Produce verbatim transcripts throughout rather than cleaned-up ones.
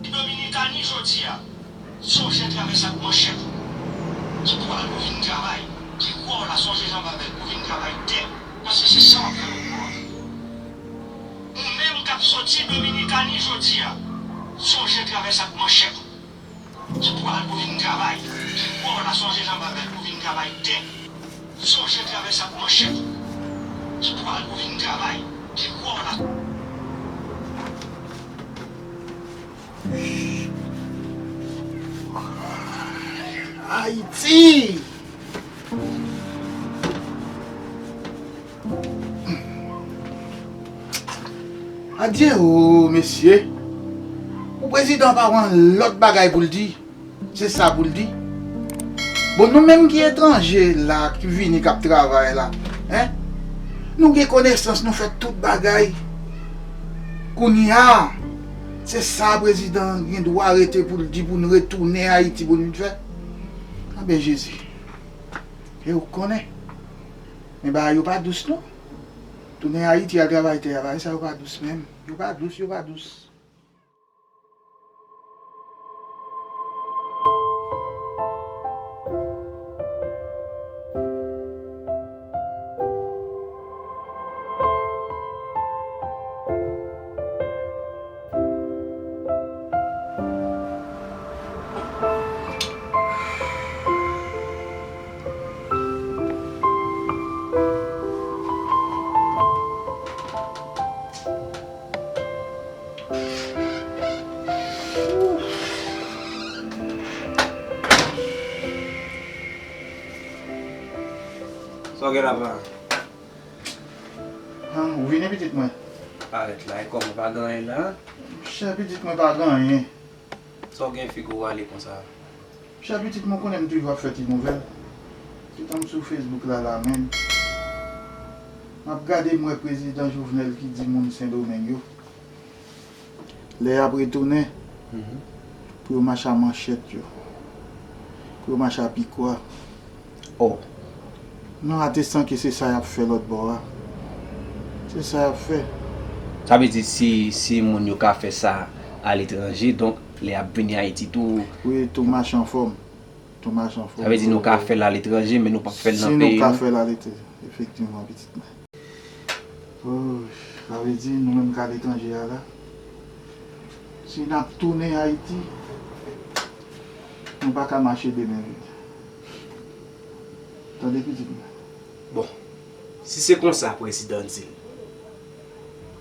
Dominikani jodi a, sonje travèse ak manchèt ou. Ki pral pou vin travay, ki kwè w la, sonje jan bavèl pou vin travay tè, paske se sa w ap fè lòt bò a. Ou menm k ap soti Dominikani jodi a, sonje travèse ak manchèt ou. Ki pral pou vin travay, ki kwè w la, sonje jan bavèl pou vin travay tè. Sonje travèse ak manchèt ou. Ki pral pou vin travay, ki kwè w la. Ayiti! Adye o, mesye. Pou prezidan pa wè lòt bagay pou l di. Se sa pou l di. Bon, nou menm ki etranje la, ki vini, k ap travay la, en? Nou gen konesans, nou fè tout bagay. Kounye a, se sa prezidan gen dwa rete pou l di, pou n retounen Ayiti pou n vin fè. Anben, Jezi. E ou konnen. Men bagay yo pa dous, non. Tounen Ayiti, al travay tè a, bagay sa yo pa dous menm. Yo pa dous, yo pa dous. Sa w gen la, pa? Ah, ou vini, pitit mwen? Parèt la, e kòman, pa gen anyen la? Monchè, pitit mwen, pa gen anyen. Sa w gen figi w rale konsa? Monchè, pitit mwen, konnen m toujou ap fè ti nouvèl. Toutan m sou Facebook la, la menm. M ap gade, m wè prezidan Jovenel ki di moun Sendomeng yo, lè y ap retounen, pou yo mache a manchèt yo, pou yo mache a pikwa. Oh. Non, atestan ke se sa y ap fè lòt bò a. Se sa y ap fè. Sa vle di si, si moun yo ka fè sa aletranje, donk lè y ap vini Ayiti tou. Wi, tou mache anfòm. Tou mache anfòm. Sa vle di nou ka fè l aletranje, men nou p ap fè l nan peyi nou. Si nou ka fè l aletranje, efektivman, pitit mwen. Oh, sa vle di nou menm k aletranje a la, si n ap tounen Ayiti, nou pa ka mache de men vid. Tande, pitit mwen. Bon, si se konsa prezidan di l,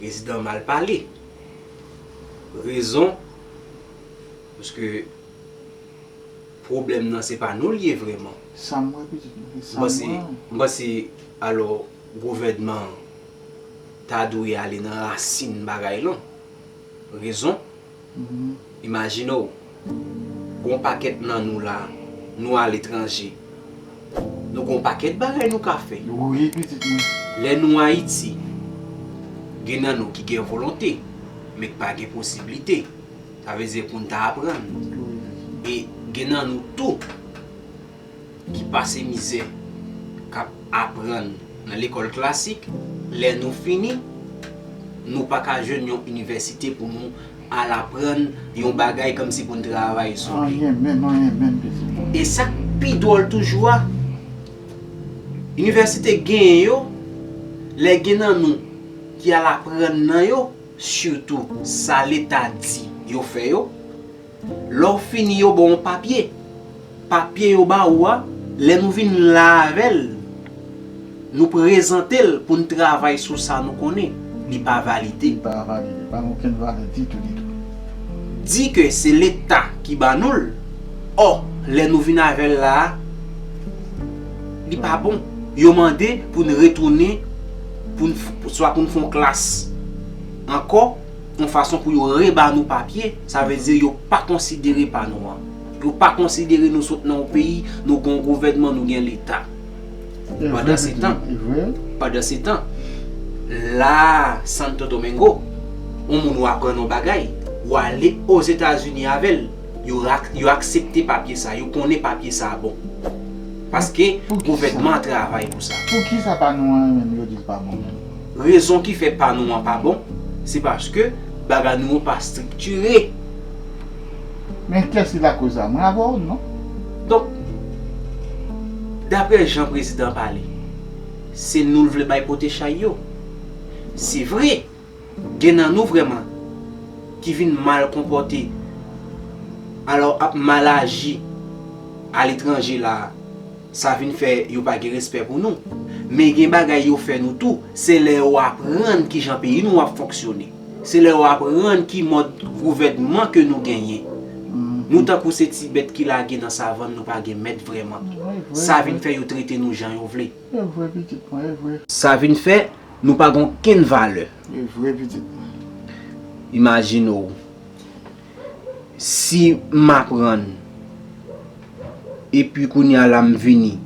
prezidan mal pale. Rezon, paske pwoblèm nan se pa nou l ye vrèman. Sa m wè, pitit mwen, se sa m wè. M panse, m panse, alò, gouvènman an ta dwe ale nan rasin bagay lan. Rezon? Mhm. Imajine w, gon pakèt nan nou la, nou aletranje. Nou gon pakèt bagay nou ka fè. Wi, pitit mwen. Lè nou Ayiti, gen nan nou ki gen volonte, men k pa gen posiblite. Sa vle di pou n ta aprann. Wi. E gen nan nou tou ki pase mizè, k ap aprann nan lekòl klasik, lè nou fini, nou pa ka jwenn yon inivèsite pou nou al aprann yon bagay kòmsi pou n travay sou li. Anyen menm, anyen menm, pitit mwen. E sa k pi dwòl toujou a, inivèsite genyen yo, lè gen nan nou ki al aprann nan yo, sitou sa Leta di yo fè yo, lè w fini, yo ba w yon papye. Papye yo ba ou a, lè nou vin la avè l, nou prezante l pou n travay sou sa nou konnen, li pa valide. Li pa valide, pa gen okenn valè ditou, ditou. Di ke se Leta ki ba nou l, ò, lè nou vin avè l la a, li pa bon. Yo mande pou n retounen, pou n f-, swa pou n fè yon klas ankò, yon fason pou yo reba nou papye, sa vle di yo pa konsidere pa nou an. Yo pa konsidere nou sot nan yon peyi, nou gen yon gouvènman, nou gen Leta. Pandansetan, pandansetan, la Santo Domingo, yon moun w aprann yon bagay, w ale Ozetazini avè l, yo ak-, yo aksepte papye sa, yo konnen papye sa bon. Paske gouvènman an travay pou sa. Pou kisa pa nou an menm yo di l pa bon? Rezon ki fè pa nou an pa bon, se paske bagay nou yo pa estriktire. Men kiyès ki lakoz la? Mwen avè w, non? Donk, daprè jan prezidan pale, se nou l vle bay pote chay yo. Se vre, gen nan nou vrèman ki vin mal konpòte, alò ap mal aji aletranje la a. Sa vin fè yo pa gen respè pou nou. Men gen bagay yo fè nou tou, se lè yo aprann kijan peyi nou ap fonksyone. Se lè yo aprann ki mòd gouvènman ke nou genyen. Nou tankou se ti bèt ki lage nan savann, nou pa gen mèt vrèman. Sa vin fè yo trete nou jan yo vle. E vre, pitit mwen, e vre. Sa vin fè nou pa gen okenn valè. E vre, pitit mwen. Imajine w, si m aprann, epi kounye a la m vini,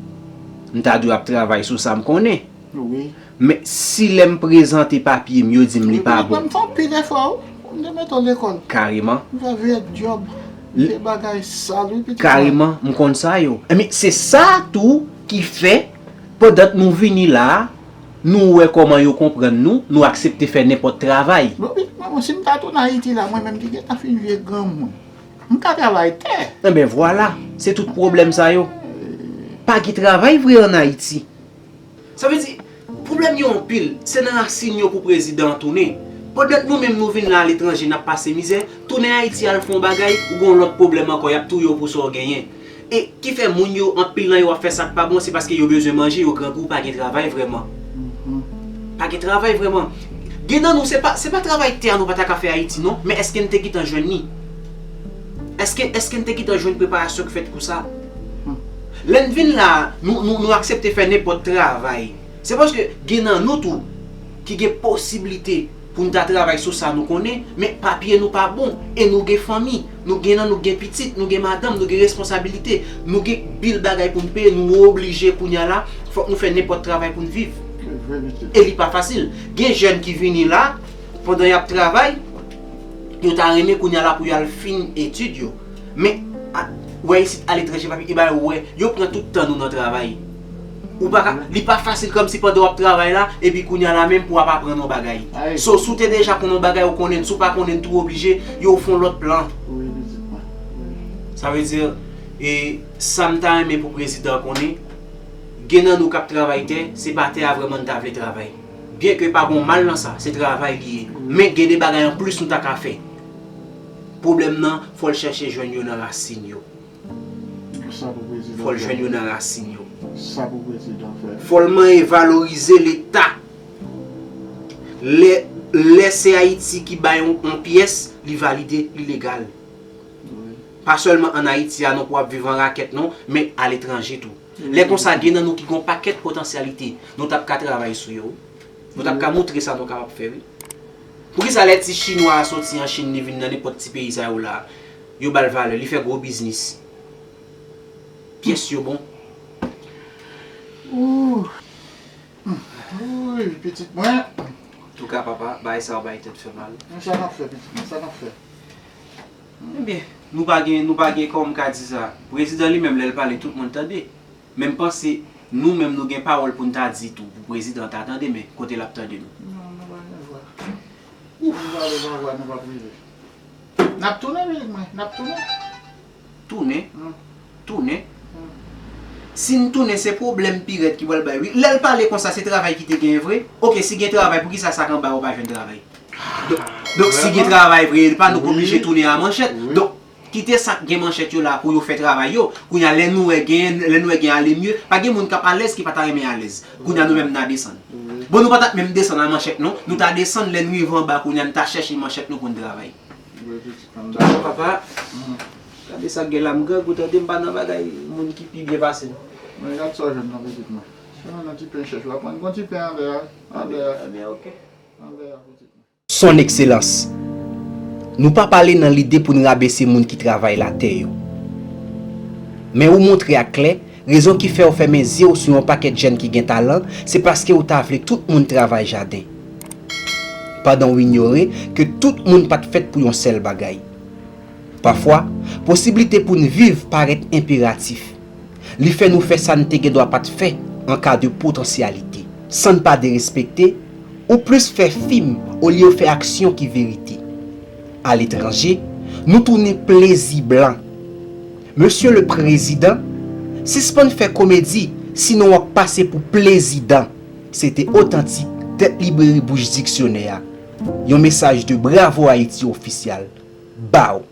m ta dwe ap travay sou sa m konnen. Wi. Men si lè m prezante papye m, yo di m li pa bon. M fè anpil efò, wi. M te mete w lekòl. Kareman. M fè vye djòb. M te bagay sal, wi, pitit mwen. Kareman, m konn sa yo. Enben, se sa tou ki fè, pandan nou vini la a, nou wè kòman yo konprann nou, nou aksepte fè nenpòt travay. Bon, wi, mwen, si m ta tounen Ayiti la, mwen menm ki gentan fin vye granmoun, m ka travay tè. Enben, vwala, se tout pwoblèm sa yo. Pa gen travay vre ann Ayiti. Sa vle di, pwoblèm yo anpil, se nan rasin yo pou prezidan an tounen. Pandan nou menm nou vin la aletranje, n ap pase mizè, tounen Ayiti al fè yon bagay, ou gen yon lòt pwoblèm ankò, y ap touye w pou sa w genyen. E ki fè moun yo, anpil nan yo ap fè sa k pa bon, se paske yo bezwen manje, yo grangou, pa gen travay vrèman. Pa gen travay vrèman. Gen nan nou, se pa, se pa travay tè a nou pa ta ka fè Ayiti, non, men èske n te gentan jwenn li? Èske, èske n te gentan jwenn preparasyon k fèt pou sa? Lè n vin la, nou, nou, nou aksepte fè nenpòt travay. Se paske gen nan nou tou ki gen posiblite pou n ta travay sou sa nou konnen, men papye nou pa bon, e nou gen fanmi, nou gen nan nou gen pitit, nou gen madanm, nou gen responsabilite, nou gen pil bagay pou n peye, nou oblije kounye a la, fòk nou fè nenpòt travay pou n viv. E li pa fasil. Gen jèn ki vini la, pandan y ap travay, yo ta renmen kounye a la pou y al fin etid yo. Men, a, wè isit aletranje, papi, e ba yo wè, yo pran tout tan nou nan travay. Ou pa ka, li pa fasil kòmsi pandan w ap travay la, epi kounye a la menm pou w ap aprann yon bagay. So, si w te deja konn yon bagay, ou konnen l, si w pa konnen l tou, oblije, yo fè yon lòt plan. Sa vle di, e, sa m ta renmen pou prezidan an konnen, gen nan nou k ap travay tè, se pa tè a vrèman n ta vle travay. Byenke pa gen mal nan sa, se travay li ye. Men gen de bagay anplis nou ta ka fè. Pwoblèm nan, fò l chèche jwenn yo nan rasin yo. Sa pou prezidan Fò l jwenn yo nan rasin yo. Sa pou prezidan fè. Fò l manyen valorize Leta. Lè, lè se Ayiti ki bay yon, yon pyès, li valide, li legal. Pa sèlman ann Ayiti a non pou w ap viv an rakèt non, men aletranje tou. Lè konsa, gen nan nou ki gen yon pakèt potansyalite. Nou t ap ka travay sou yo. Nou t ap ka moutre sa nou kapab fè, wi. Poukisa lè ti Chinwa a soti an Chin, li vin nan nenpòt ti peyi sa yo la, yo ba l valè, li fè gwo biznis. Pyès yo bon. Ooh. Wi, pitit mwen. Antouka, papa, bagay sa yo bay tèt fè mal. Men sa n ap fè, pitit mwen, sa n ap fè. Ebyen, nou pa gen, nou pa gen, kòman m ka di sa? Prezidan li menm, lè l pale, tout moun tande. Men m panse, nou menm, nou gen pawòl pou n ta di tou, pou prezidan ta tande, men kote l ap tande nou? Non, nou pa gen vwa. Si nou pale pa vwa, nou p ap rive. N ap tounen, pitit mwen, n ap tounen. Tounen? Tounen? Si n tounen, se pwoblèm pi rèd ki pral bay, wi. Lè l pale konsa, se travay ki te genyen vre? Oke, si gen travay, poukisa sa k anba yo pa jwenn travay? Donk, donk si gen travay vre, pa nou k oblije tounen a manchèt. Donk, kite sa k gen manchèt yo la pou yo fè travay yo. Kounye a, lè nou wè gen, lè nou wè gen ale mye, pa gen moun k ap alèz ki pa ta renmen alèz. Kounye a, nou menm n a desann. Bon, nou pa t ap menm desann a manchèt, non. Nou ta desann, lè n rive anba, kounye a, n ta chèche manchèt nou pou n travay. Wi, pitit mwen, m dakò. Papa, gade sa k gen la, m grangou, tande, m pa nan bagay moun ki pi byen pase m. Men gad sa w jwenn nan, pitit mwen. Se yon ti pen chèch, w ap pran yon ti pen anlè a, anlè a. Ebyen, oke. Anlè a, pitit mwen. Son Ekselans, nou pa pale nan lide pou n rabese moun ki travay latè yo. Men ou montre aklè, rezon ki fè w fèmen zye w sou yon pakèt jèn ki gen talan, se paske w ta vle tout moun travay jaden. Pandan w inyore ke tout moun pa t fèt pou yon sèl bagay. Pafwa, posiblite pou n viv parèt enperatif. Li fè nou fè sa n te gen dwa pa t fè an ka de potansyalite. San n pa derespekte, Ou plis fè fim olye w fè aksyon ki verite. Aletranje, nou tounen plezi blan. Mesye le prezidan, sispann fè komedi, sinon w ap pase pou plezidan. Se te Otantik, Tèt Libreri Bouch Diksyonè a. Yon mesaj de Bravo Haïti ofisyal. Baw!